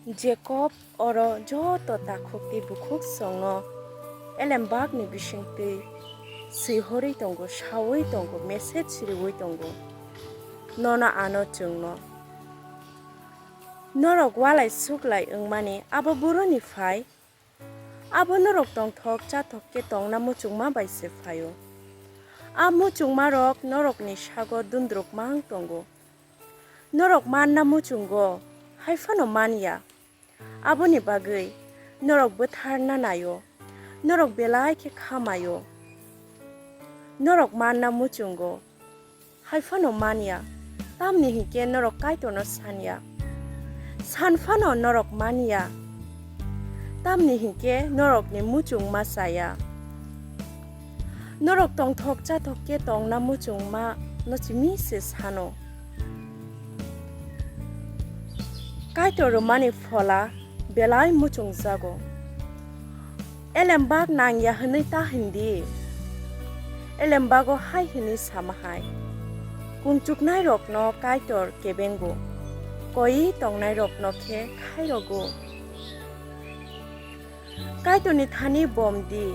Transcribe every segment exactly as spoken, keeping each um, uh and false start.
Jacob oro joto takhuk tei bukhuk chwngno elembakni bisingtwi swihorwi tongo, saui tongo, message riui tongo. Nono ano chwngno. Norok walai suklai wngmani abo boroni phai? Abo norok tongthok chathok khe tongna muchungma bai se phaio. A muchungmarok norokni sago dundruk mang tongo. Norok manna muchungo, hai phano man ya. Aboni bagwi norok bwtharna naio, norok belai khe khamaio. Norok manna muchungo, hai phano man ya, tamni hinkhe norok Kaitorno san ya. San phano norok man ya, tamni hinkhe norokni muchungma cha ya. Norok tongthok chathok khe tongna muchungma no simi se sano. Kaitor rwmani phola belai muchungjago. Elembak nang ya hwnwi ta hindi. Elembago hai hwnwi sama hai, kungchuknairokno Kaitor kebengo, koi tongnairokno khe khairogo. Kaitorni thani bom di,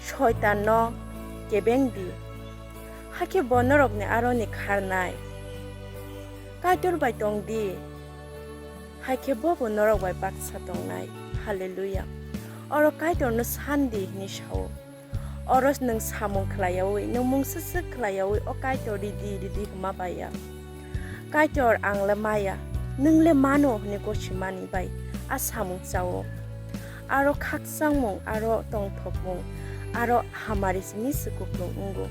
Soitanno kebeng di, hakhe bo norokni aroni kharnai. Kaitor bai tong di, hakhe bo bo norok bai baksa tongnai. Hallelujah. Oro Kaitorno san di hwnwi sao. Oro nwng samung khlaiyaui, nwng mungsaswk khlaiyaui o Kaitor ridi ridi hwnma bai ya. Kaitor, ang le maya, nwng le mano hwnwi gosimani bai a samung chao. Aro khakchangmung, aro tongthokmung, aro hamari simi se kupulung wngo.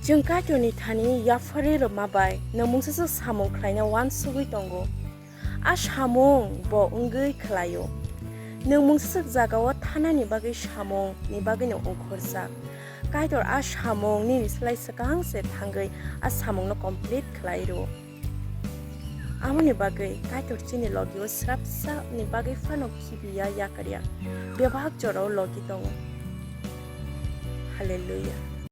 Chwng Kaitorni thani yapharwi rwma bai nwng mungsaswk samung khlaina uansugwi tongo. A samung bo wngwi khlaio. Nwng mungsaswk jagao thanani bagwi samungni bagwino ongkhorjak. Kaitor a samung nini slai swkang se thangwi a samungno complete khlai rwo. Amoni bagwi Kaitor chini logio srapsani bagwi phano khibiya yakarya. Bebak jorao logi tongo. Hallelujah.